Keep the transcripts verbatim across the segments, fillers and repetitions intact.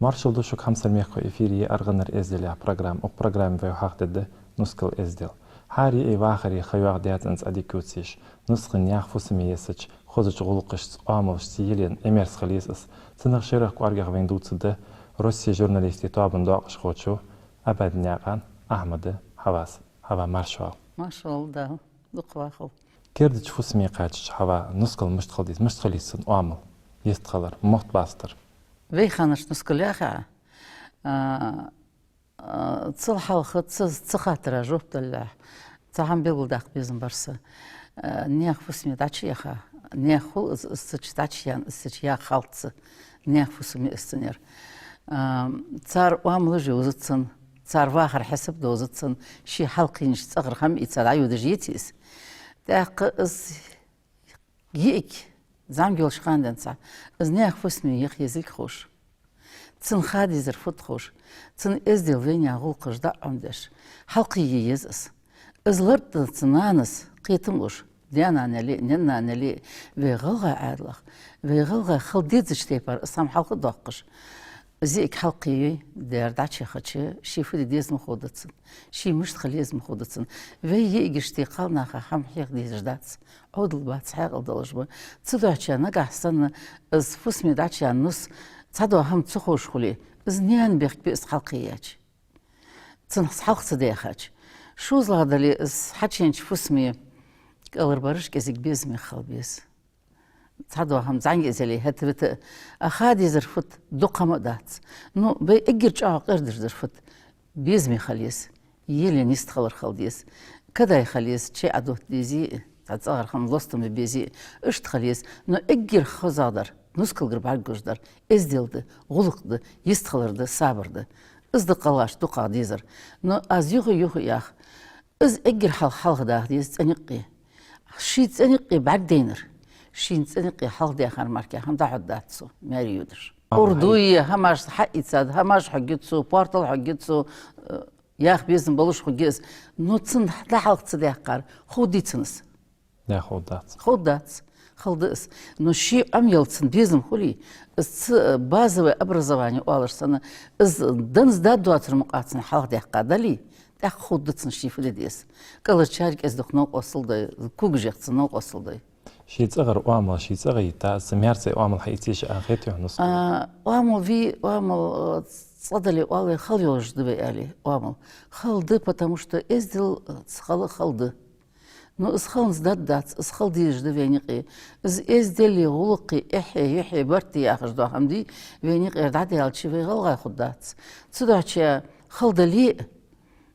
Маршал да шуга, хьамсара мехкахой, эфире я «Аргӏанара эздел» яха программа. Укх программе вай хьоахадергда нускал эздел. Хӏара йиъе, вахаре ха йоагӏа даь цӏенца ӏадика ювцаш, нускал наьха фусаме ессача, хозача гӏулакхашца, оамалашца йилла, эмерс хила еза из. Цунах шерах кӏоаргагӏа вайна дувцаргда Россе журналистий тоабан доакъашхочо Абаданаькъан Ахьмада Хьавас. Хьава, марша воагӏалва. Марша воагӏалва Дала, дукха вахалва. Кердача фусаме кхаьчача, Хьава, нускал мишта хила деза, мишта хила еза цун оамал, йистхилар, мотт бацар? Вай ханашка нускал яхе, а, а, цул хьалха цу, цу хаттара жоп далале, цхьа хӏама белгалдаккха безам бар са. А, наьха фусаме дӏачуяха, наьха хул из, из цу чу дӏачуяьнна, из цу чу яха хьал да цун, наьха фусаме из цун яр. А, цар оамалаш йовзац цунна, цар вахара хьисап довзац цунна, ший хьалкхийнаш цӏагӏара хӏама ийца дӏайодаш йиций из. Тӏаккха из йиъиг, зӏамига йолча хана денз, из наьха фусаме яха езилга ховш, цунна ха дезар фуд ховш, цун эздел вайнаьха гӏулакхашта дӏаӏомадеш, хьалкхее еза из. Из лартӏа цу нанас кхетам луш, даь-нанеи, наьна-нанеи, вай гӏалгӏай ӏаьдалах, вай гӏалгӏай хила дезача тайпара из хӏама хьалха доаккхаш, из йиъиг хьалкхею, дера дӏачуяхача, ший фу де деза ма ховда цунна, ший мишта хила еза ма ховда цунна. Вай йиъигашта, кхалнаха хӏама хьеха дезаш дац, ӏовдал бац, хьаькъал долаш ба. Цудухьа нагахь санна из фусаме дӏачуяьнна нус цхьадола хӏама ца ховш хуле, из наьна бехк ба из хьалкхеяьча, цунна хьалха ца даьхача. ШозлагӀа дале, из хьачуенача фусаме кӏалхарбараш кӏезига безаме хила беза. Цхьадола хӏама зӏамига из яле, хӏета-вета а, ха дезар фуд, дукха хӏама а дац. Ну, вай эггара чӏоагӏа къердаш дар фуд? Безаме хила еза, йилла, йистхилар хила деза. Кадай хила еза, чай ӏодотта дезий, цхьа цӏагӏара хӏама лостам бе безий, иштта хила еза. Но эггара хозагӏа дар, нускалгара бӏаргагуш дар эздел да, гӏулакх да, йистхилар да, сабар да. Из да гӏалгӏашта дукхагӏа дезар. Но аз юха-юха йоах, из эггара хьалха хьалхадаха деза цӏеникъий. Ший цӏеникъий бӏаргадайнар, шийна цӏеникъий хьалхадаьхар мара кхы хӏама дӏахьоргдац цо, маьре йодаш. Ӏуйре дуй, хӏамаш хьаийцад, хӏамаш хьоргья цо, портал хьоргья цо, э, яха безам болаш хургья из. Но цунна дӏахьалха ца даьккхар ховргдий цунна из? Е, ховргдац. Ховргдац. Хала да из. Но ший ӏомаяла цунна безам хуле, из ца, э, базовое образование оалаш санна, из данза дад доацар мукъагӏа цунна хьалхадаьккха дале, тӏаккха ховргда цунна ший фу де деза. Кӏалхарчар кӏезига-дукха новкъостал дой, когаш яха цунна новкъостал дой. Ший цӏагӏара оамал, ший цӏагӏа йита, из маьрцӏа оамал хьаийций ше, а, хетий хьона из? А, оамал вий, оамал, э, цӏагӏа дале, оал вай, хала йолаш да вай, аьле, оамал. Хала да, потому что эздел, э, ца хала хала да. Но из халанза даргдац, из хала дезаш да вайна юкъе. Из эзделеи, гӏулакхеи, эхьеи, юхьеи, барт яхаш дола хӏама дий, вайна юкъера дӏадаьлча, вай гӏалгӏай хургдац. Цудухьа хала дале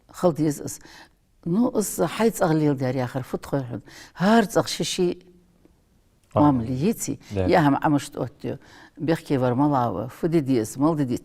а, хала деза из. Ну, из хьай цӏагӏа леладаьр яхар фуд хой хьона? ХӀара цӏагӏа ший-ший оамал йиций, е хӏама Ӏа мишта оттаю, бехке вар малав, фу де деза, мала де деза.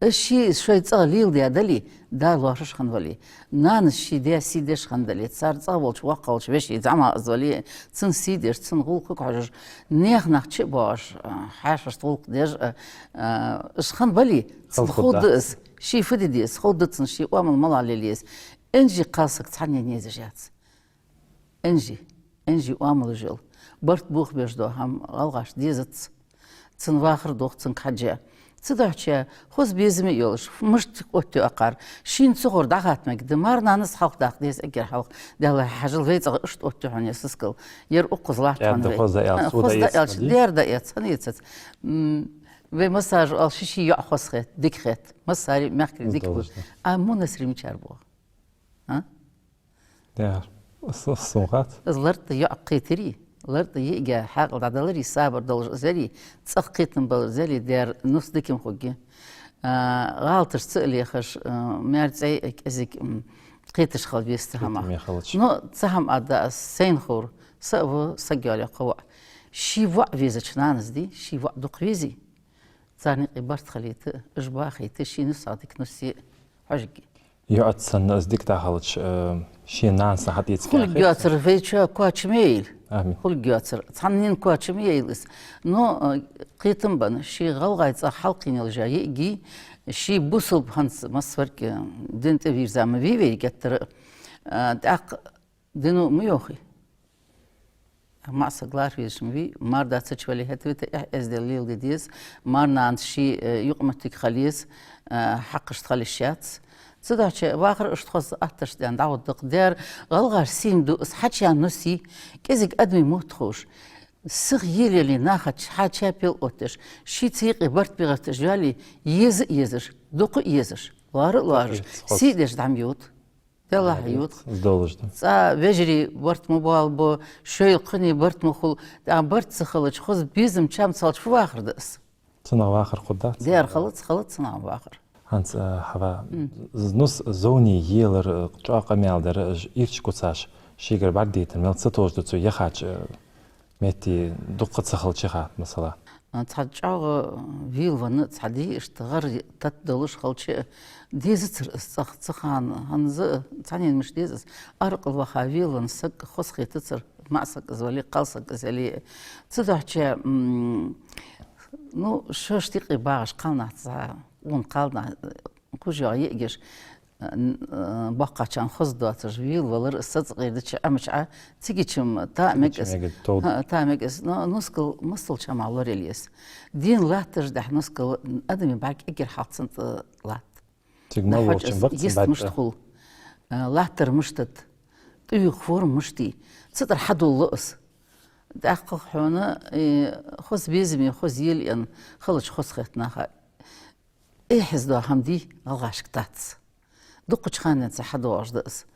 Из ший, шоай цӏагӏа леладаь дале, да лоархӏаш хинна вале, нанас ший даь сий деш хинна дале, цар цӏагӏа волча, воккхагӏа волча веший зӏамагӏа из вале, цун сий деш, цун гӏулакхага хьожаш, наьха нах чу а боагӏаш, хьаьшашта гӏулакх деш, а, а, уж хинна бале, цунна ховргда из, ший фу де деза, ховргда цунна ший оамал мала лела еза. Инжи кхалсаг цхьанне езаш яц. Инжи, инжи оамалаш йола, барт бохабеш дола хӏама гӏалгӏашта дезац. Цун вахар дох цунга хьежжа. Цудухьа хоза безаме а йолаш, мишта оттаю акхар, шийна ца ховр дӏахатта мегаргда, мар-нанас хьалхадаккха деза эггара хьалха. Даьла хьажал, вай цӏагӏа иштта оттаю хьона ер сискал, ер укхаза латт хьона вай. Хоза аьлча, дера дӏаэц, хоза дӏаэц, хӏана эцац? М, вай массажо оал, ший-ший йоӏ хоза хет, дика хет. Массари мехкарий дика ба. А мунасри мичара бох? А? Яр, с-, сона хац. Из лартӏа йоӏ кхетарий, лартӏа йиъига хьаькъал дӏадаларий, сабар долаш из яле, цӏагӏа кхетам болаш из яле, дера нус дика ма хургья. А, гӏалаташ ца а лехаш, а, маьрцӏей кӏезига, м, кхеташ хила веза цу хӏамах. Но цхьа хӏама аргда аз, сайна ховр, са а ва, саг йоалаю кхо воӏ. Ший воӏ везача нанас дий, ший воӏ дукха везий, царна юкъе барт хилийта, уж бахийта, ший нусах дика нус е хьожаргья. Йоӏаца санна из дика дӏахилча, э, ший нанас хьатӏаэца хуларгйоацар, вай чу коча ма яйла. Амин. Хуларгйоацар. Цхьаннена коча ма яйла из. Но, э, кхетам бенна, ший гӏалгӏай цӏагӏа хьалкхийна йола йиъигий, ший бусалба хӏанз массаварг, э, дина тӏавийрза ма вий вай геттара, э, тӏаккха дино ма йохий. МаӀа саг лархӀа везаш ма вий, мар дац, цу чу вале хӀета вита, эхь, эздел леладе деза, мар-нанас ший, э, юкъ-моттиг хила еза, э, хьакхашта хила йиш яц. Цудухьа вахар иштта хоза атташ даьнна дӀагӀоргда-кх. Дера, гӀалгӀаша сийна ду из, хьача нус йий, кӀезига адамий мотт ховш, сиха елаеле нахаца хьа чапел оттадеш, шийца юкъе барт бигӀатташ йоалае, еза а езаш, дукха а езаш, лоара а лоараш, сий деш дӀа ма йода. Делахь йода. Из долаш да. ЦӀа вежарий барт ма боалабу, шоайла кхаьннеи барт ма хул, тӀаккха барт ца хилча, хоза безам чам ца хилча, фу вахар да из? Цунах вахар хургдац? Дера, хилац, хилац цунах вахар. ХӀанз, э, Хьава, нус зовне елар, э, чӀоагӀа къамаьл дар, э, ирча куцаш шийгара бӀаргадайтар мел ца товш да цу яхача, э, метте дукха ца хилча хет, масала. А, цхьа чӀоагӀа велавенна, цхьа ди иштта гӀар тата долаш хилча, дезацар из цӀагӀа цу хана, хӀанз а цхьаннена мишта деза из, аракьал ваха велавенна саг хоза хетацар, маӀа саг из вале, кхалсаг из яле. Цудухьа, м, ну, шоашта юкъе багӀаш кхалнах цхьа, укхун кхалнах, кхужа йоагӀа йиӀигаш, н-, э, боккхачарна хоза доацаш, велавалар, сацкъердача Ӏамача Ӏа, цигачам та мег из. Цигачам мег из, тов. ХӀа, та мег из. Но нускал массалча хӀамах лораяла еза. Дийна латташ дехь нускал, адами бӀарг эггара хьалха цунна тӀа латт. Цига мел волчун бакъ цун йист баьтта мишта хул, э, латтар мишта да, тӀаювха форма мишта я, цу тӀара хьадоаллу из. ТӀаккха хьона, э, хоза безаме, хоза елаенна хилча хоза хет наха. Эхь из дола хӀама дий, гӀалгӀашка дац. Дукхача хана денз хьадоагӀаш да из.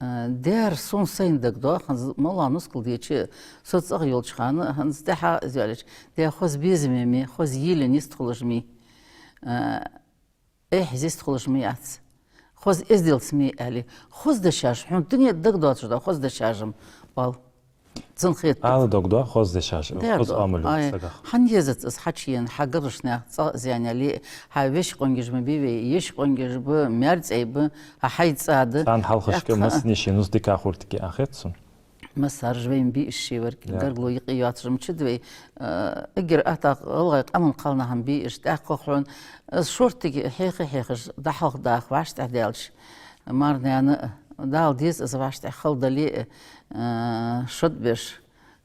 Э, дера, сона сайна дагадоагӀа, хӀанз моллагӀа нускал деча, со цӀагӀа йолча хана, хӀанз тӀехьа из йоалаеча, дера, хоза безаме ма йий, хоза елаенна йистхулаш ма йий. Э, эхь из йистхулаш ма яц. Хоза эзделца ма йий аьле. Хоза дешаш, хьона дуне дагадоацаш да хоза дешаш-м, валлахӀи. Цун хетац. Ала дагадоагӀа хоза дешаш, дера, хоза оамал йола сагах. ХӀана езац из хьачуена, хьа гаргарча наьха цӀагӀа зенали, хьа веший къонгаш ма бий вай, еший къонгаш ба, маьр-цӀай ба, хьа хьай цӀа да. Царна хьалхашка массане ший нус дика хургдий аьнна хет сона. Массараш вайна бий уж шеварг, гаргало юкъе йоацаш ма чуд вай. Э, эггара атта гӀалгӀай къаман кхалнах-м бий уж, тӀаккха хьона, из шортига хьеха-хьехаш дӀахьалхадаха вӀаштӀехьадаьлча, мар-наьна а, Дала деза из вӀаштӀехьа хала дале а, э, шод беш,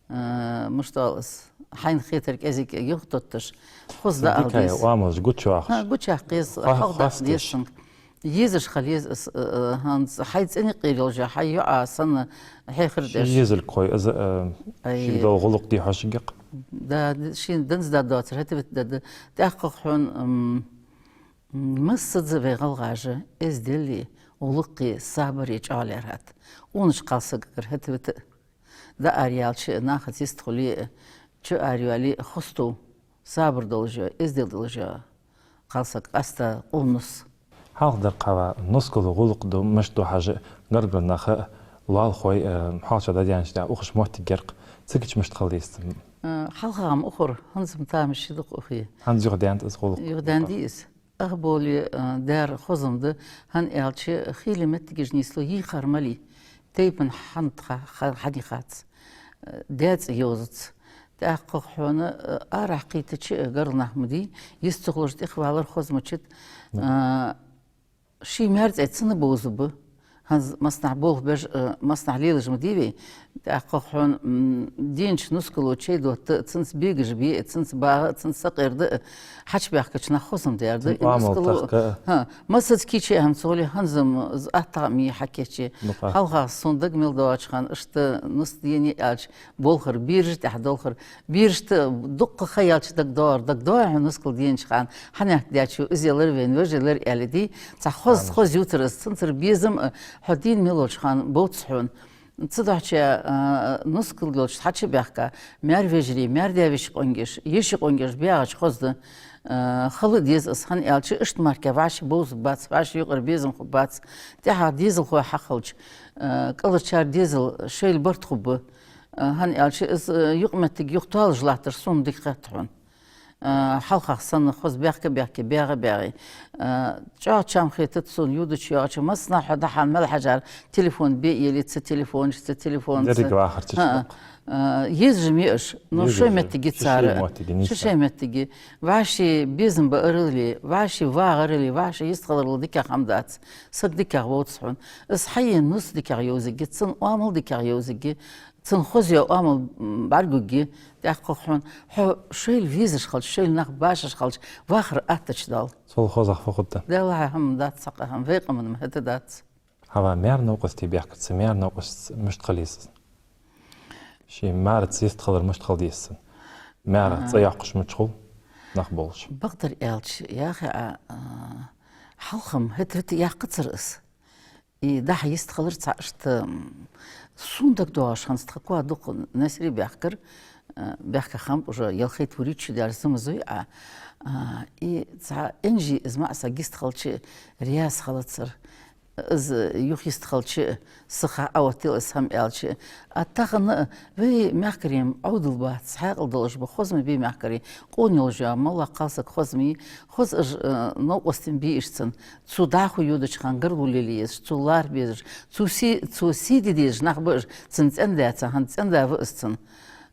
э, мишта оал из, хьайна хетар кӀезига юхатотташ, хоза дӀаала деза. Оамалаш гучаяхаш. ХӀа, гучаяккха еза, хьалхадаккха деза цунга. Езаш хила еза из, э, э, хӀанз хьай цӀен юкъера йолаш, хьай йоӀа санна хьехар деш. Ший езалга хой из, э, шийга дола гӀулакх дий хьожаргья-кх? Да, д-, шийна данза да доацар, хӀета-вета да да. ТӀаккха хьона, м, м, массаза вай гӀалгӀаша эзделли, гӀулакхи, сабари чӀоагӀа лаьрхӀад. Укханча кхалсагагара хӀета-вета а. ДӀаараялча а, нахаца йистхуле а, чуарайоале а, хоза тов, сабар долаш йола, эздел долаш йола кхалсаг, къаьстта къона нус. Хьалха дар, Хьава, нускало гӀулакх ду, мишта ду хьажа, гаргара нах а, лоалахой а, хьоалчагӀа дӀадаьнначул тӀехьагӀа ухаш моттиг яр-кх. Цигача мишта хила деза? Э, хьалха-м ухар, хӀанз-м тамаш ши дукха ухе. ХӀанз юха даьннад из гӀулакх? Юха даьннадий из? Ах, боли, э, дера, хоза-м да, хӀана аьлча хийла моттигаш нийслу, йийхар мала я, тайпан хьант ха-, ха-, хьадийхац. Э, даьцӀа йовзац. ТӀаккха хьона, э, арахьа кхийтача а гаргара нах ма дий, йист ца хулаш тӀехвалар хоза ма чуд. Э, ший маьр-цӀай цунна бовзаргба. ХӀанз массанахьа болх беш, э, массанахьа лелаш ма дий вай. ТӀаккха хьона, м, денча нускало чай дотта, цунца бегаш бе а, цунца багӀа а, цунца сакъерда а, хьачубаьхкача наха хоза-м даьр да. Цун оамал тахка а. ХӀа, массаза кийча а хӀама ца хуле, хӀанз-м из аттагӀа ма йий хьакийчъе. Хьалха сона дага мел доагӀача хана, иштта нус, дийна аьлча, болхар, бераш тӀехьа долхар. Берашта дукха ха яьлча дагадоагӀар, дагадоагӀий хьона нускал денача хана, хьанехк даьчо из ялар вайна, вож ялар аьле дий, цхьа хоза, хоза ювцар из, цунцара безам а, хьо дийна мел волча хана бовц хьона. Цудухьа, а, нускал йолча хьачубаьхка, маьр-вежарий, маьр-даь-веший къонгаш, еший къонгаш бегӀача хоза да, а, хила а деза из, хӀана аьлча иштта мара вӀаши бовзаргбац, вӀаши юкъара безам хургбац, тӀехьагӀа дезалхой хьахилча, а, кӀалхарчар дезал шоайла барт хургба. А, хӀана аьлча из, а, юкъ-моттиг юхатоалаш латтар сона дика хет хьона. А, хьалхагӀа санна хоза баьхка-баьхке, бегӀа-бегӀе. А, чӀоагӀа чам хетац сона, йодача-йоагӀача, массанахьа хьо дӀахьа мел хьажар, телефон бе а еле, цу телефонаш, цу телефонаш. Деррига вахарца. ХӀаа. А, езаш ма йий уж, но шоай моттиг я цар. Шоай моттиг я. ВӀаши безам баарал а, вӀаши вагӀарал а, вӀаши йистхиларал а дикагӀа хӀама дац. Саг дикагӀа вовц хьона. Из хьаена нус дикагӀа йовзаргья, цун оамал дикагӀа йовзаргья. Цун хоза йола оамал, м, бӀаргагургья, тӀаккха хьона, хьо шоайла везаш хилча, шоайла нах башаш хилча, вахар аттача доал. Цул хозагӀа фу хургда? Даллахьа, хӀама дац цхьаккха хӀама, вай къаман-м хӀаьта дац. ХӀаьта маьра новкъостий баьхкача, маьра новкъостаца мишта хила еза? Ший маьраца йистхилар мишта хила деза цун? Маьра цӀи йоаккхаш мича хул нах болаш? Бакъдар аьлча, яхе а, а, хьалха-м хӀаьта-вӀаьта яьккхацар из. И дӀа-хьа йистхилар цхьа иштта, м, сона дагадоагӀаш хӀанз тха коа дукха Наьсаре баьхкар, э, баьхка хиннаб уже ялхайтта-вурийтта шу дар зама зуй Ӏа. А, и цхьа инжи из маӀа саг йистхилча раьза хилацар. Из юха йистхилча сиха Ӏооттаяьй из хӀама аьлча. А тахан вай мехкарий-м Ӏовдал бац, хьаькъал долаш ба, хоза ма бий мехкарий, къона йолаш я, моллагӀа кхалсаг хоза ма йий, хоза уж, э, новкъостий-м бий уж цун. Цо дӀахо йодача хана гаргало лелае езаш, цо лархӀа безаш, цо сий, цо сий де дезаш нах ба уж, цун цӀен-даь цун, хӀанз цӀен-да ва из цун.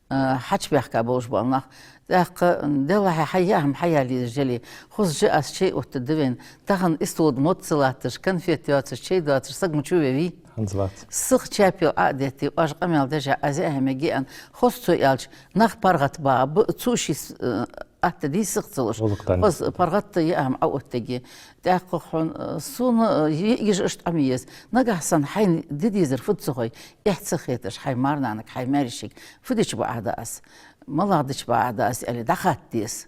Э, хьачубаьхка болаш бола нах. ТӀаккха, Даллахьа, хьай яа хӀама хьаяла езаш яле, хоза жа аз чай оттаргда вайна. Тахан истола тӀа мотт ца латташ, конфет йоацаш, чай доацаш саг мича ве вий? ХӀанз вац. Сиха чапел Ӏо а детте, оаш къамаьл деш а, аз яа хӀама мегаргья аьнна, хоза цо аьлча, нах паргӀата багӀа, б-, цо ший с-, э, атта дий сиха ца луш. ГӀулакх дан. Хоза паргӀата яа хӀама Ӏооттаергья. ТӀаккха хьона, э, сона, э, йиӀигаш иштта Ӏомае еза. Нагахьа санна хьайна де дезар фуд ца хой, эхь ца хеташ, хьай марнанага, хьай маьрйишийга фу дича бакъахьа да аз, малагӀа дича бакъахьа да аз аьле, дӀахатта деза.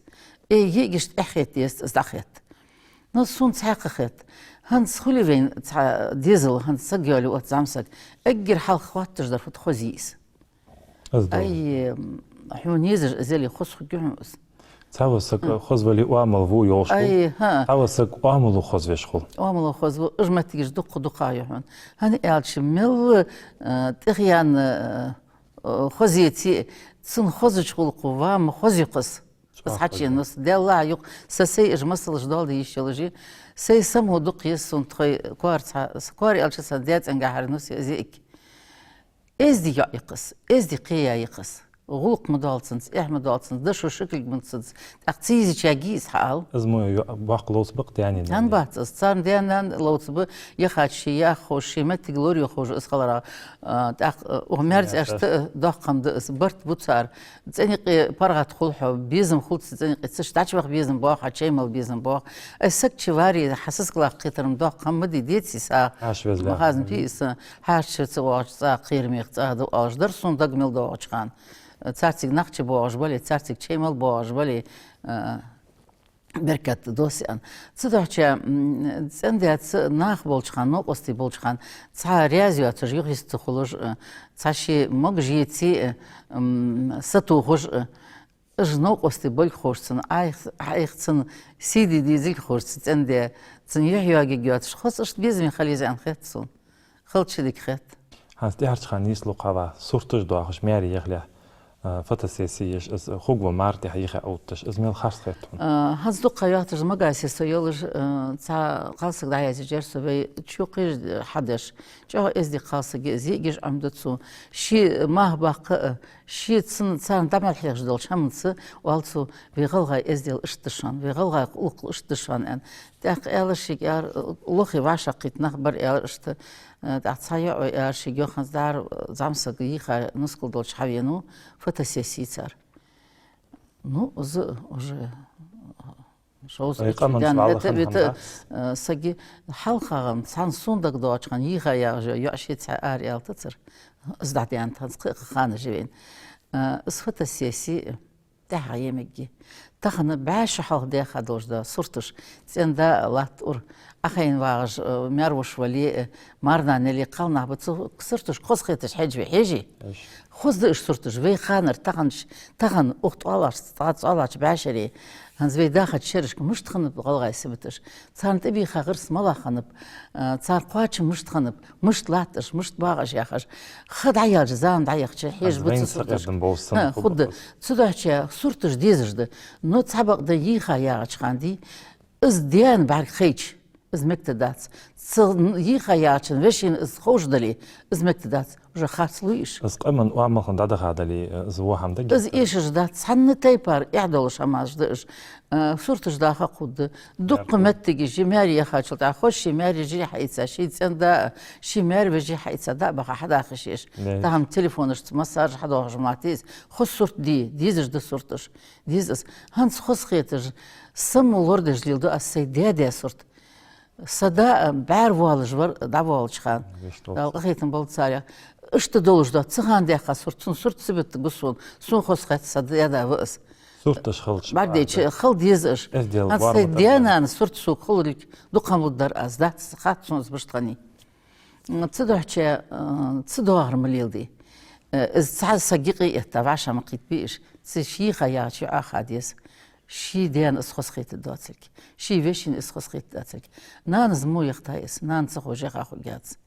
Э, йиӀигашта эхь хета дезац из дӀахетта. Но сона цхьаькха хет. ХӀанз хуле вайна цхьа дезал, хӀанз саг йоалае отт зӀамсаг. Эггара хьалха хоатташ дар фуд, хоза йий из? Из да. Ай, м, хьона езаш из яле, хоза хургья хьона из. Цхьавола саг хоза вале, оамал во йолаш хул. Ай, хӀа. Цхьавола саг оамало хоза веш хул. Оамало хоза ва, уж моттигаш дукха-дукха я хьона. ХӀана аьлча, мел, э, тӀехъяьнна, э, хоза еце, цун хозача гӀулакхо ва-м хоза ю-кх из. Из хьачуена нус. Даллахьа, юха са сай уж масалаш доаладе йиш йолаш я. Сай саму дукха еза сона тхоай коара цхьа, с-, коара аьлча са даь цӀенгахьара нус я из йиӀиг. Эздий йоӀ я-кх из, эздий кхеяь я-кх из. ГӀулакх ма доал цунца, эхь ма доал цунца, дошо шикилг ма да цунца, тӀаккха ца йизача гий из хьаала. Из мо йо-, боккха ловца ба-кх даьна-нанна. ХӀана бац из? Царна даьна-нанна ловца ба, яхача ше яха ховш, ший моттиг лорае ховш из хиларах, а, тӀаккха, а, укх маьрцӀашта а доккха хӀама да из, барт бу цар. ЦӀенъяькъе паргӀата хул хьо, безам хул цу цӀенъяькъе, цу чу дӀачубаха безам боагӀа хьа, чай мала безам боагӀа. Ай, саг чу варе, хьа сискалах кхетар-м доккха хӀама ма дий, деций сагӀа. Хьаьша веза ма хазна пи из, хьаьша чу ца воагӀача цӀагӀа кхерамегӀа цӀагӀа да оалаш дар сона дага мел доагӀача хана. Царцига нах чу боагӀаш бале, царцига чай мала боагӀаш бале, а, беркат доссадаьд. Цудухьа, м, цӀен-даьца нах болча хана, новкъостий болча хана, цхьа раьза йоацаш, юхайист ца хулаш, а, цхьа ше могаш еце, а, м, сатохаш, а, уж новкъостий болга ховш цунна, Ӏайха, Ӏайха цунна сий де дезилга ховш цу цӀен-даь, цунна юхь йоагаргйоацаш, хоза иштта безаме хила еза аьнна хет сона. Хилча дика хет. ХӀанз тӀехьарча хана нийслу-кх, сурташ доахаш, маьре яхалехь, а, фотосесси еш, из хургва мар тӀехьа йиха отташ, из мел харц хет хьона? А, хӀанз дукха йоахташ Магасе со йолаш, а, цхьа кхалсаг дӀаязъяьй со вай чу кхийжа хьадеш. ЧӀоагӀа эздий кхалсаг я из, йиӀигаш Ӏомаду цо. Ше мах баккха а, ше цун, царна дӀа мел хьехаш долча хӀаманца, оал цо, вай гӀалгӀай эздел иштта да шоана, вай гӀалгӀай гӀулакх иштта да шоана аьнна. ТӀаккха аьлар шийга, аьлар, лохе вӀашагӀкхийтта нах бар, аьлар, иштта. Э, тӀаккха цхьа йоӀ, аьлар шийга, йоах, хӀанз дӀахо зӀамсаг йиха нускал долча хьавенав, фотосесси цар. Ну, из уже шовзткъа итт шу даьнна, вӀалла хӀанз хӀама дац. Э, сага хьалхагӀа-м, цхьан сона дагадоагӀача хана, йиха ягӀаш йола йоӀ ше цхьа ара аьлийтацар. Из дӀадаьннад хӀанз кхы а кхы ханаш я вайна. Э, из фотосесси тӀехьагӀа е мегаргья. Тахан бӀаь шу хьалха даьха долаш да сурташ, цӀен-да латт ура, Ӏохайна вагӀаш, э, маьр-воша вале, э, марнана яле, кхалнах ба, цу сурташка хоза хеташ хьежаш вий, хьежий? Хоза да уж сурташ, вай ханара таханарча, тахан укх тӀоалаш, тӀа-, тӀоалача бӀаь шера. ХӀанз вай дахача шерашка мишта хиннаб гӀалгӀай сибаташ? Царна тӀабийха гӀирс малагӀа хиннаб? Э, цар кхоачам мишта хиннаб? Мишта латт уж, мишта багӀа уж яхаш. Ха дӀаяьлча, зама дӀаяхача, хьежа ба цу сурташка. ХӀа, хургда. Цудухьа сурташ дезаш да. Но цхьабакъда йиха ягӀача хана дий, из даьна бӀарг хайча, Из мегаш дац. Цу йийха яьлча вешийна из ховш дале, из мегаш дац. Уже харц луйиш. Из къаман оамал хинна дӀадаха дале, из во хӀама да. Из эшаш дац. Цхьанне тайпара эхь долаш хӀамаш да уж. Э, сурташ даха хургда. Дукха моттигаш, ший маьре яхачул тӀехьагӀа, хоза ший маьре жи хьаийца, ший цӀен-да, ший маьре вежарий хьаийца, дӀа а баха хьадахаш еш. Тахан телефонашца массараш хьадоагӀаш ма латт из. Хоза сурт де, дезаш да сурташ. Деза аз. ХӀанз хоза хеташ, са мо лорадеш леладу аз сай даь-даь сурт. Са да, а, бӀаьра воалаш вар, дӀавоалача хана. Дала къахетам болба царех. Иштта долаш да, цу хана даьха сурт, цун сурт сибат гу сона. Сона хоза хет са даь-да ва аз. Сурташ хилча бӀаргадайча, хила деза уж. ХӀанз сай даь-нана сурт сога хулилга дукха хӀама лургдар аз, дац, хац сона из мишта хиннай. Цудухьа, э, цу доагӀар ма леладе. Э, из цхьа саг юкъе этта, вӀаши ма кхетабе уж. Цу ший йийха яьлча юкъе ха деза. Ший даьна из хоза хеташ доацилга. Ший вешийна из хоза хеташ доацилга. Нанас мо яхийтай из, нана ца ховш яха хургьяц.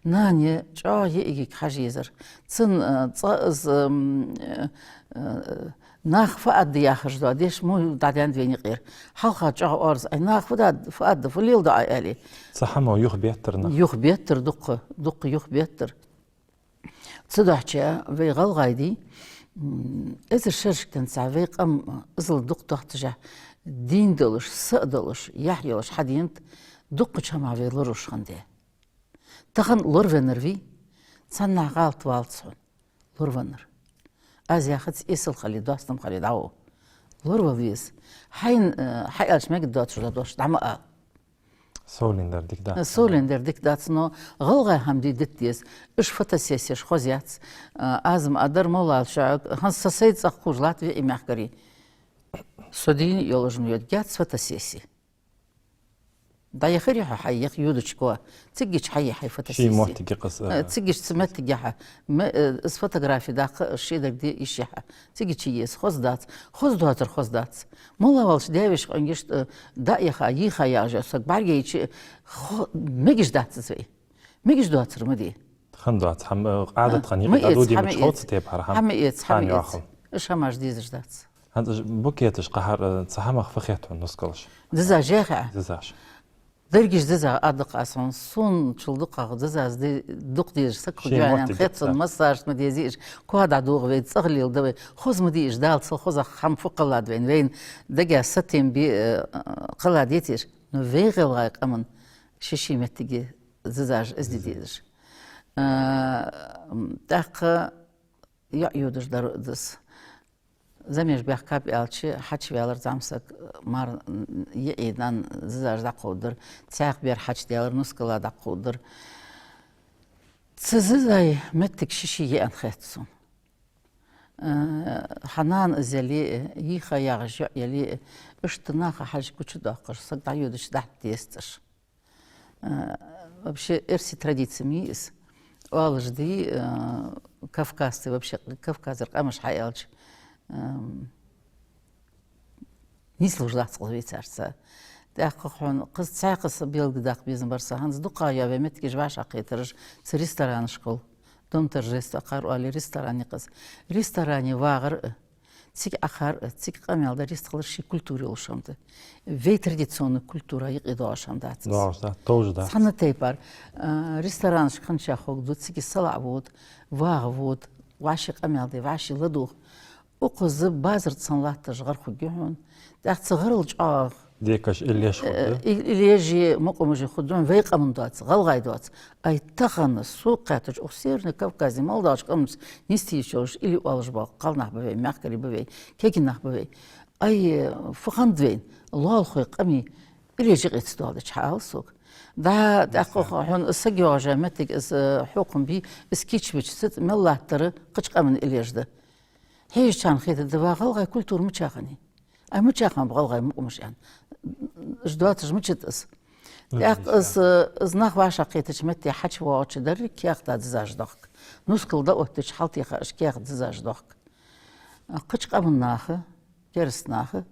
Нана чӀоагӀа йиӀигага хьажа езар. Цун, э, цкъа из, м, э, э, нах фу аргда яхаш дола деш мо дӀадаьннад вайна юкъера. Хьалха чӀоагӀа оарз, ай, нах фу да, фу аргда, фу леладу Ӏа, аьле. Цу хӀамо юхабеттар нах. Юхабеттар дукха, дукха юхабеттар. Цудухьа вай гӀалгӀай ди, м, эзар шерашка денз вай къам иззал дукха доаццашехь, дийна долаш, са а долаш, яхь йолаш хьаденад, дуккхача хӀамах вай лоравеш хиннад. Тахан лоравеннар вий, цхьаннахьа гӀалат валац хьона. Лоравеннар. Аз яхац, эсала хиле, доастам хиле дӀагӀо. Лоравала веза. Хьайна, э, хьааьлча мегаргдоацаш дола дош дӀа ма ала. Совлендар дика дац. Совлендар дика дац, но гӀалгӀай хӀама де дита деза. Уж фотосессеш хоза яц. Э, аз ма аьлар, моллагӀа шоаш, хӀанз са сай цӀагӀа кхувш латт виъ мехкарий. Со дийна йолаш ма йода, яц фотосесси. ДӀаяхарий хьо хьай йоах йодачко, цигача хьае хьай фотосесси. Ший моттиге къас, э, э, цигача цу моттигехьа, ме-, э, из фотографи даккха, шедар де йиш яхьа. Цигача е еза, хоза дац. Хоза доацар хоза дац. МоллагӀа волча даь-веший къонгашта, э, дӀаяха, йийха яьлча саг бӀаргайча, хо-, мегаш дац из вай. Мегаш доацар ма де. Хинна доаца хӀама, э, Ӏадат хинна ма юкъе эца, дӀадодийна хӀама ма эца, чхьоцца тайпара хӀама. ХӀама эца, хӀама эца. Уж хӀамаш дезаш дац. ХӀанз уж букеташ къахьар, э, цу хӀамах фу хет хьона нускалаш? Дезаш яхьа? Дезаш. Дерригаш деза аргда-кх аз хьона, сона чул дукхагӀа дезаш де-, дукха дезаш саг хургья аьнна хет сона, массарашта ма дезий уж, коа дӀадугӀа вай, цӀагӀа леладу вай, хоза ма дий уж, Дала цул хоза хӀама фу кхеллад вайна, вайна дага сатем бе, э, кхелладеций уж, но вай гӀалгӀай къаман ший-ший моттиге дезаш, из де дезаш. Э, м, тӀаккха йоӀ йодаш дар дас. Замеш баьхкаб аьлча, хьачуваьлар зӀамсаг, мар йиӀий нана дезаш дӀакховдадар, цхьаькха бер хьачудаьлар, нускала дӀакховдадар. Цу дезай моттиг ший-ший я аьнна хет сона. Э, хьа нана из яле а, йийха ягӀаш йоӀ яле а, иштта наха хьажа гучадоаккхаш, саг дӀайодача дахьа дезаш. Э, вообще, эрсий традици ма йий из. Оалаш дий, э, кавказцы, вообще, Кавказера къамаш хьааьлча, эм, нийслуш дац-кх вай царца. ТӀаккха хьона кхы цхьаькха са белгалдаккха безам бар са, хӀанз дукха я вай моттигаш вӀашагӀкхетараш, цу ресторанашкахьа, дом торжества кхар оале ресторан я-кх из. Ресторане вагӀар а, цига Ӏохар а, цига къамаьл дар йистхилар ший культура йолаш хӀама да. Вай традиционни культура юкъе доагӀаш хӀама дац из. ДоагӀаш дац, товш дац. Цхьанне тайпара, а, ресторанашка хӀанз хьахьокхаду, цига салаӀа вода, вагӀа вода, вӀаший къамаьл де, вӀаший ладувгӀа. Укхаза базар санна латташ гӀар хургья хьона. ТӀаккха цу гӀарал чӀоагӀа декаш иллеш хургда. Э, и-, иллеш, мукъамаш хургда хьона, вай къаман доаца, гӀалгӀай доаца. Ай, тахан сога кхетача, укх Северный Кавказе мел долча къаманца нийсде йиш йолаш илли оалаш бола кхалнах ба вай, мехкарий ба вай, кегий нах ба вай. Ай, фу хиннад вайна, лоалахой, къамий, иллеш юкъе ца доаладича, хьаала сога. ДӀа, тӀаккха хьона саг йоагӀаш моттиг, из, э, хьокхам бий, из кийчбича, цу тӀа мел латтар кхыча къаман иллеш да. Хьежачарна хетаргда, ва гӀалгӀай культура мичахьа хиннай? Ай, мичахьа ба гӀалгӀай мукъамаш аьнна? Уж доацаш мичад из? ТӀаккха из, из нах вӀашагӀкхетача метте хьачувоагӀача деррига каьхат дезаш доахк. Нускал дӀаоттадича хьалтеха уж каьхат дезаш доахк. Кхыча къаман наха, кераста наха,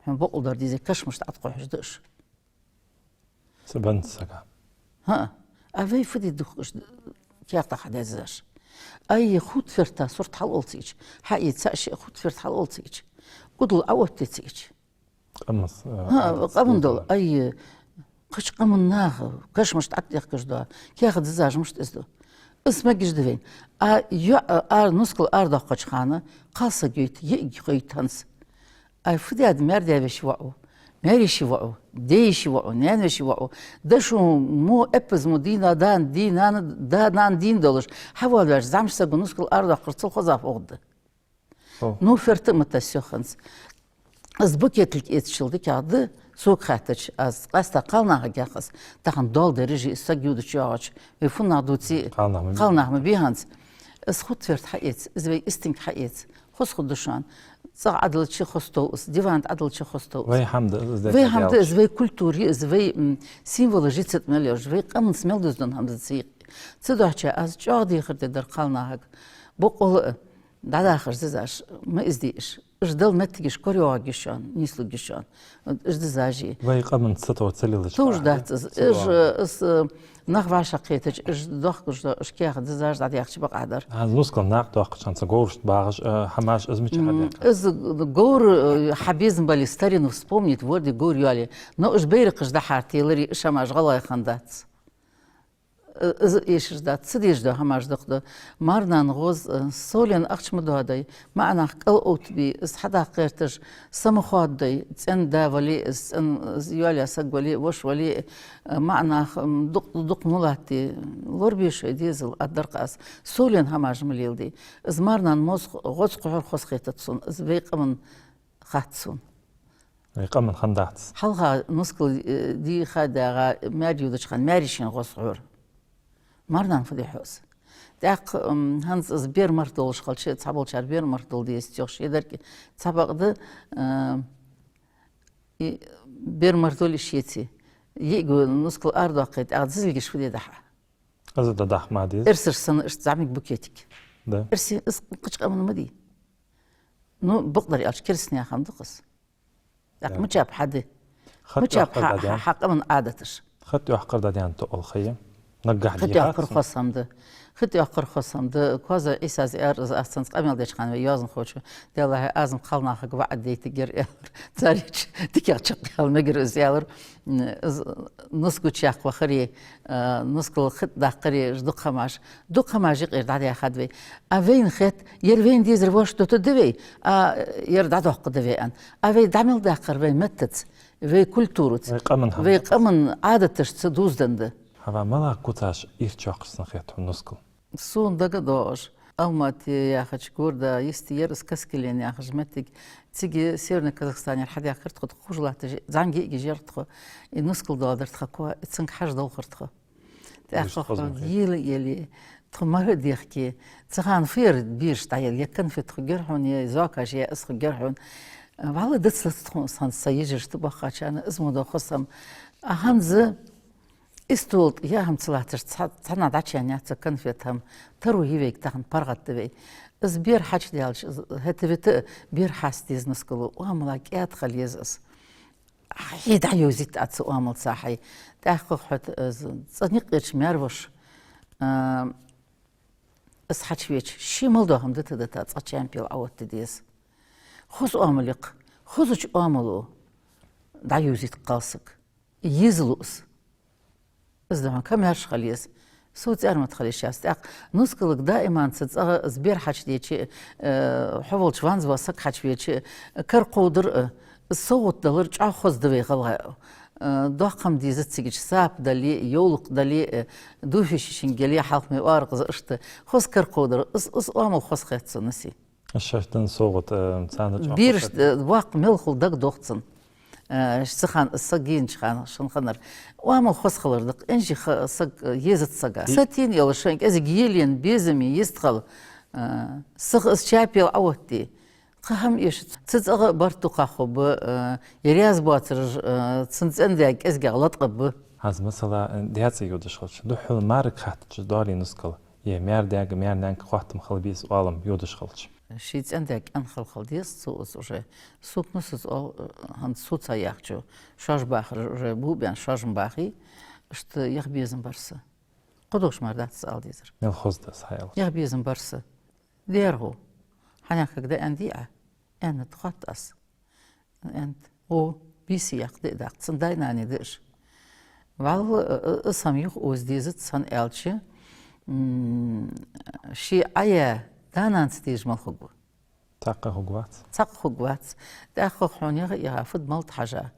хьона бокъонца дар дезий, кашамашта тӀа Ӏокхухьаш да уж. Цу беннача сага. ХӀаа. А вай фу де дувц уж каьхатах хьадезаш? Ай, хутферта сурт хьалъолла цигача. Хьаийца шиъ хутферта хьалъолла цигача. Удал Ӏооттаде цигача. Къаман, э, хӀаа, къаман дола. Ай, Кхыча къаман наха кашамашта тӀатехкаш да, каьхат дизажамашта из да. Из мегаш да вайна. А йоӀ ара, нускал арадоаккхача хана кхалсаг йойташ, йиӀиг йойташ хӀанз. Ай фу даьд, маьр-даь веший воӀ ва, маьр-йиший воӀ ва, даь-йиший воӀ ва, наьна-веший воӀ ва. Дошо мо, эппаз мо дийна, да, дий, нана, да, нана дийна долаш, хьавоалаваьча зӀамига саго нускал арадоаккхар цул хоза фу да. О. Ну, ферта а ма тасс йоах хӀанз. Из букеталг эцачул дикагӀа да, сога хаьттача, аз къаьстта кхалнахага яхаш, тахан доал деррижи из саг йодача йоагӀача, вай фуннагӀа дувце а, кхалнах ма бий. Кхалнах ма бий хӀанз. Из хутт ферта хьаэца, из вай истинг хьаэца. Хоза хургда шоана. ЦӀагӀа Ӏодиллача хоза тов из, диван тӀа Ӏодиллача хоза тов из. Вай хӀама да из, вай хӀама да из, вай культура я из, вай, м, символаш я цу тӀа мел йолаш, вай къаманца мел дувзаденна хӀама да из. Цудухьа аз чӀоагӀа дехар дергдар кхалнахага. Бокъонца а, дӀадахача дизашта ма из де уж. Уж дала моттигаш корайоагӀаргья шоана, нийслургья шоана. Уж дизаш а. Вай къаманца цатоха ца лелаш товш бахьан дац из. Ца Уж, лоа. Из, э, нах вӀашагӀкхетача, уж дохкаш да, уж каьхат дизаш дӀадаьккхача бакъахьа дар. А нускал накъадоаккхача хана цу говрашта багӀаш, э, хӀамаш, из мичахьа М, дехар? Из говр, э, хьабезам бале старину вспомнить, ворде говр йоалае. Но уж байракхаш дӀахьартеларе, уж хӀамаш гӀалгӀай хиннадац. Э, из эшаш дац, ца дезаш да хӀамаш дукха да. Марнана гӀоз, э, совленна ахча ма доадай, маӀа нах кӀал овттабе, из хьадаккха гӀерташ, са ма хоададой, цӀен-да вале, из цӀен, из йоалаяь саг вале, воша вале, э, маӀа нах, м, дукх-, дукха ма латте, лорабе шоай дезал, аргдар-кх аз, совленна хӀамаш ма леладе. Из марнана моз гӀоз кхухьар хоза хетац сона, из вай къаман хац сона. Вай къаман хиннадац. Хьалха нускал, э, дийха дагӀа маьр йодача хана маьр-йишийна гӀоз хьора. Марнана фу де хьо из? ТӀаккха, м, хӀанз из бер марх долаш хилча, цхьаболчар бер марх дола дезац йоах, шедар-кх, цхьабакъда, э, и бер марх долаш еце. ЙиӀига нускал арадоаккхе, тӀаккха дизилгаш фу де дӀахьа? Из а дӀадахьа ма деза. Эрсаша санна, иштта зӀамига букетик. Да. Эрсий из кхыча къаман ма дий. Ну, бакъдар аьлча, керастаний хӀама да-кх из. ТӀаккха мичаб хьаде? Мичаб хьа-, хьа-, хьа къаман Ӏадаташ? Хатта йоккхар да ден тоъал хая. Наггахь хатта йоккхар хоза хӀама да. Хатта йоккхар хоза хӀама да. Коазой Ӏийсас аьлар из, аз цунца къамаьл деча хана вай йоазонхочо. Даьллахьа, аз-м кхалнахага ваӀад дайтаргьяр аьлар. Цар ича дикагӀа чакхъяла мегар из аьлар. Из нускал чакхвахари, э, нускал хатӀадаккхари, уж дукха хӀамаш. Дукха хӀамаш юкъера дӀадаьхад вай. А вайна хет, ер вайна дезар воаш дутаргда вай, а ер дӀадоаккхаргда вай аьнна. А вай дӀа мел даккхар вай меттаца, вай культураца, вай къаман хӀама, вай къаман Ӏадаташца дувзаденна да. Хьава, малагӀа куцаш ирча йоаккхаш санна хет хьона нускал? Сона дагадоагӀаш, Алматы яхача города йисте яр из, Каскелен яхаш моттиг. Цига Северный Казахстанера хьадаьхкар тхо, тхо ховш латташ, зӀамига йиӀигаш яр тхо. И нускал доаладир тха коа, и цунга хьажа довхар тхо. ТӀаккха хьо ела-ела, тхо мара дехке. Цу хана фу яр берашта дӀаяла, е конфет хургьяр хьона, е зокаш, е из хургьяр хьона. ВаллахӀи, дацлац тхона из хӀанз, са йижарашта бахачарна, из мо да хоза хӀама. А хӀанз из тола тӀа яхьам ца латташ, цхьа-, цхьаннахьа дӀачуяьннаяц конфет хӀама, таро я вайга тахан, паргӀата да вай. Из бер хьачудаьлча, из хӀета-вета а бер хьаста деза нускало, оамала кӀаьда хила еза из. Хье дӀайовзийта Ӏа цу оамалца хьай. ТӀаккха хьо, э, цӀа никъ эрча маьр-воша, э, из хьачувеча, ше мел дола хӀама дита-дита, цӀагӀа чам пел Ӏооттаде деза. Хоза оамал я-кх, хозача оамало дӀайовзийта кхалсаг. Езалу из. Из да хьона камаьрша хила еза. Со цӀармат хила йиш яц. ТӀаккха нускалга даиман цу цӀагӀа из бер хьачудеча, э, хьо волча ванза вола саг хьачувеча, кара кховдар а, из совгӀат далар чӀоагӀа хоза да вай гӀалгӀай. Э, доккха хӀама дезац цигача, сапа дале а, йовлакх дале а, э, дуфи-шишинг яле а, хьалхаме оаргӀаза, иштта хоза кара кховдар. Из, из оамал хоза хет сона, Наси. Шоашта денна совгӀат, э, царна чӀоагӀа бераш, хоза хет. Э, воккха мел хул дагадох цунна. Э, цу хана, саг гийнача хана шун ханар. Оамал хоза хилар да-кх, инжи ха-, саг, э, езац сага. Сатийна йола шоай кӀезига елаенна, безаме йистхила, э, сиха из чам пел Ӏооттаде. Кхы хӀама эшац. Цу цӀагӀа барт дукхагӀа хургба, э, е раьза боацараш, э, цун цӀен-даьга кӀезигагӀа латкъаргба. ХӀанз, масала, э, даь-цӀен йодаш хилча, духхьал марага хаттача доалий нускал? Е маьр-даьга, маьр-наьнага хоаттам хила беза оалам йодаш хилча? Ший цӀен-даьга кӀаьнк хила-хила деза цо из уже. Сога Насас оал, э, хӀанз цо ца яхачо, шоаш бахар уже бу бен, шоаш-м бахий, иштта яха безам бар са. Кхыдолаш мара дац из ала дезар. Мел хоза да из хьаялча. Яха безам бар са. Дера гӀо. Хьанехкага да аьннадий Ӏа? Аьннад, хоатт аз. Аьннад. О, бийса яккха да-кх, цун даь-нана да уж. Валлахӏи, э, э, из хӏама юха оза дезац, хӏана аьлча, м, ший Ӏая да-нанас дезаш мел хургва. Цхьаккха хургвац. Цхьаккха хургвац. ТӀаккха хьона яха, яха фуд малт хьажа.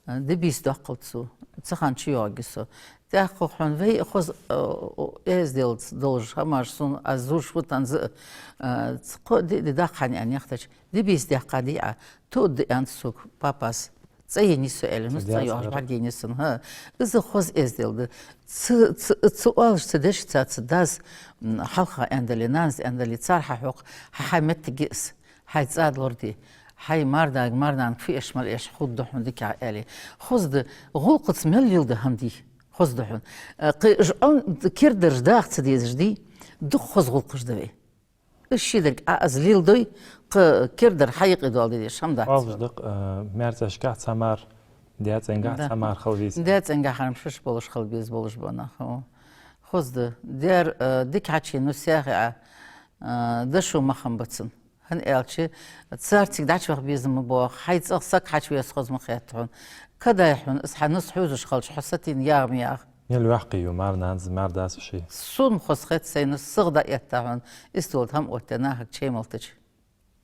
Э, де-бийса доаккхалда цо. Цу хана чуйоагӏаргья со. ТӀаккха хьона вай хоза, э, эздел долаш хӏамаш сона аз зувш ва хӏанз а, э, ц-, кхо-ди-, ди даккха хьона аьнна яхача. Де-бийса даьккха дий Ӏа, тоъаргда аьннад сога папас. ЦӀа еннай со аьле, ну, цӀа йоагӏаш бӏаргаяйнай сона, хӏа. Из хоза эздел да. Цу, цу, цу оалаш, цу дешаца, цу дас, м, хьалха аьннадале, нанас аьннадале, цар хьахьокх, хьа, хьай моттиг я из, хьай цӏа лораде, хьай мардага, марнанага фу эш, мала эш хургда хьона дикагӏа аьле. Хоза да, гӏулакхаца мел леладу хӏама дий, хоза да хьона. Э, кхы жӏун кердараш даха ца дезаш дий, дукха хоза гӏулакхаш да вай. Из шийдар Ӏа аз леладой, кхы кердар хьа юкъе доаладе дезаш хӏама дац. Оалаш да-кх, э, маьрцӏашкахь цхьа мар, даь цӏенгахь цхьа мар хила веза. Даь цӏенгахь хӏама шоаш болаш хила беза болаш ба нах, хӏо. Хоза да. Дер, э, дика хьачуеннай нус яхе Ӏа, э, дошо ма хиннаб цун. Хӏана аьлча, цар цига дӏачуваха безам ма боагӏа, хьай цӏагӏа саг хьачувесса хоза ма хет хьона. Кадай хьона, из хьа нус хьувзаш хилча, хьо сатийна ягӏа ма ягӏа. Мел ваьккхий ю марнанас, мардаьсас шоай? Сона хоза хет сайна нус, сагӏа дӏаэтта хьона, истола тӏа хӏама оттаяь, нахага чай малтача.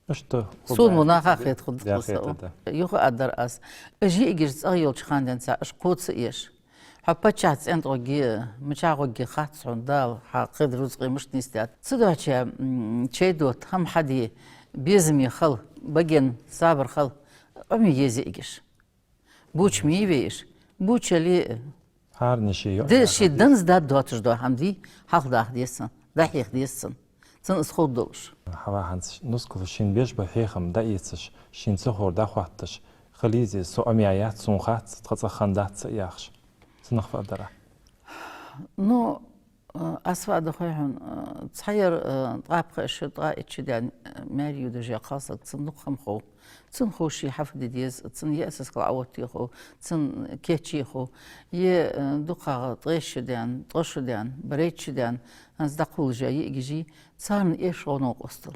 Иштта сона мо наха хеташ хургда-кх из. Юха а дар аз. Уж йиӀигаш цӀагӀа йолча хана денз уж кхоачаш еш. Хьо паччахьа цӀен тӀа гӀоргья, мичахьа гӀоргья хац хьона Дала, хьа кхы рузкъа мишта нийсдергда. Цудухьа, м, чай дота, хӀама хьаде, безаме хила, баген сабар хила, Ӏомае еза йиӀигаш. Буча ма йий вай уж. Буча яле а. ХӀаране ший йоӀ. Де ший данза дад доацаш дола хӀама дий, хьалхадаха деза цун, дӀахьеха деза цун. Цунна из ховргдолаш. Хьава, хӀанз нускал шийна беш ба хьехам дӀаэцаш, шийна ца ховр дӀахоатташ, хила еза из, со Ӏомаяь яц, сона хац, тха цӀагӀа хиннадац а яхаш. Цунах фу аргдар Ӏа? Ну, э, аз фу аргда хой хьона, э, цхьайола, э, ткъаь пхи шу, ткъаь итт шу даьнна, э, маьре йодаш я кхалсаг, цунна дукха хӀама хов. Цунна хов ше хьафу де деза, цунна яа сискал Ӏооттае хов, цунна кийчъе хов. Е, э, дукхагӀа ткъаь итт шу даьнна, ткъо шу даьнна, барайтта шу даьнна, хӀанз дӀакхувлаш я йиӀигаш, царна эш гӀо новкъостал.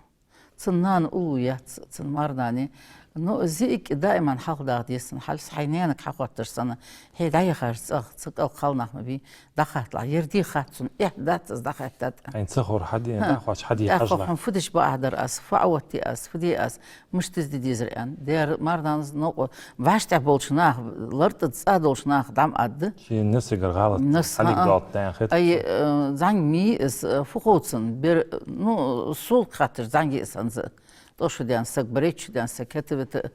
Цун нана уллув яц, цун марнана. Ну, из йиӀиг даиман хьалхадаха деза цун, хьалхашка хьай наьнага хьахотташ санна, хье дӀаяхача цӀагӀа, цу кӀал кхалнах ма бий, дӀахатталахь. Ер дий хац цунна, эхь дац из дӀахаьттад. Хьайна ца ховр хьаде, хӀа, дӀахоач хьаде, тӀаккха хьажалахь. Хьона фу деш баӀахьа дар аз, фу Ӏооттае аз, фу де аз, мишта из де дезар аьнна. Дера марнанас новкъа вӀаштӀехьа болча наха, лартӀа цӀа долча наха дӀа ма аргда. Ший несагара гӀалат, нес, хьалиг, хӀаа, долт даьн хет. Ай, э, зӀамига ма йий из, э, фу хов цунна, бер, ну, сол хатташ зӀамига я из хӀанз. ТӀо шу даьнна саг, барайтта шу даьнна саг, хӀета-вета.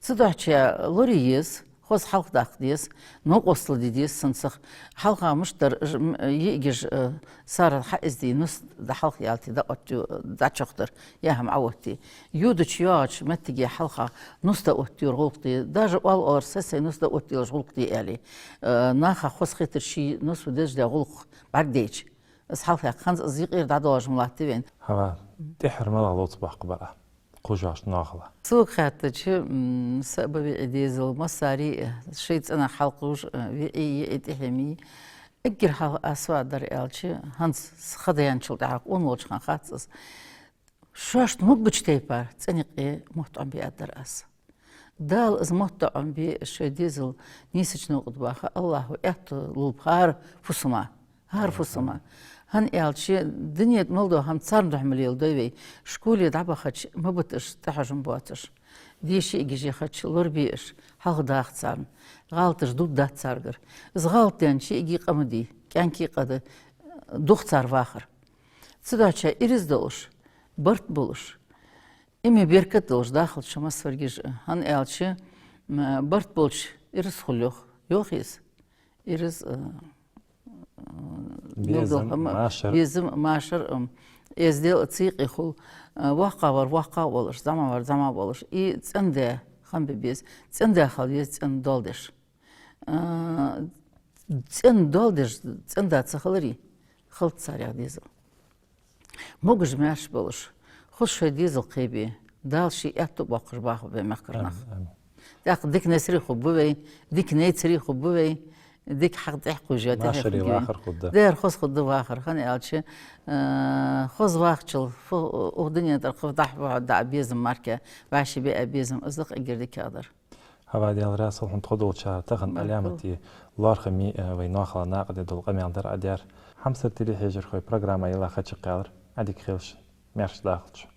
Цудухьа лорае еза, хоза хьалхадаккха деза, новкъостал де деза цунцах. Хьалха мишта дар, ж-, м, йиӀигаш, э, сарал хьаэздий, нус дӀахьалха ялийте, дӀаоттаю, дӀачуяхар, яа хӀама Ӏооттае. Йодача-йоагӀача моттиге хьалха нус дӀаоттайора гӀулакх де. Даже оал-оалар са сай нус дӀаоттаелаш гӀулакх де аьле. Э, наха хоза хетар ший нус ва дезаш да гӀулакх бӀаргадайча. Из хьалхаяьккха, хӀанз из юкъера дӀадоалаш ма латт вайна. Хьава, тӀеххьара малагӀа лоаца боккха бар Ӏа кхувш йолча наьха? Сога хаьттача, м, са а ба виӀий дезал, массане а, шоай цӀенах хьалкхувш, а, виӀий, йиӀий тӀехьа ма йий. Эггара хьалха аз фу аргдар аьлча, хӀанз са ха даьнначул тӀехьагӀа къона волча хана хац из. Шоашта могача тайпара цӀен юкъе мотт Ӏомабе аргдар аз. Дала из мотт Ӏомабе, шоай дезал нийсача наькъа тӀа баха, АллахӀа аьттув лулба хӀара фусама. ХӀара фусама. ХӀана аьлча, дунен тӀа мел дола хӀама царна духьа ма леладой вай. Школе дӀабахача ма бита уж тӀахьожам боацаш. Деша йиӀигаш яхача лорабе уж, хьалхадаха царна. ГӀалаташ дувргдац царгара. Из гӀалат даьннача йиӀига къа ма дий, кӀаьнка къа да, дух цар вахар. Цудухьа ираз долаш, барт болаш, иман, беркат долаш дахалда шо массаваргаш а. ХӀана аьлча, м, барт болча ираз хул йоах, йоах из. Ираз, э, э, безам, дулдулхам, машар. Безам, машар, м, эздел а цу юкъе хул, э, воккхагӀвар воккхагӀа волаш, зӀамагӀвар зӀамагӀа волаш. И цӀен-даь хинна бе беза. ЦӀен-да хила веза цӀен доал деш. А, цӀен доал деш, цӀен-да ца хиларе, хилац царех дезал. Могаш-маьрша болаш, хоза шоай дезал кхебе, Дала ший аьттув боаккхаш баха вай мехкарнах. Амин, амин. ТӀаккха дика несари хургба вай, дика найцари хургба вай, дика хьакъ тӀехьа кхувш я, тӀехьа машари хургья вай. Вахар хургда. Дера хоза хургда вахар, хӀана аьлча, а, хоза вахачул фу, укх дунен тӀара кхы дӀахо дӀа безам мара, вӀаший биа безам, из да-кх эггара дикагӀдар. Хьавади, Даьла раьза хилва хьона тхо долча тахан Ӏаламате лоархӀаме, э, вай ноахала накъаде дола къамаьл дар Ӏа даьр. Хьамсара телехьежархой, программа йилла ха чакхъяьлар. Ӏадика хийла шун. Маьрша дахалда шо.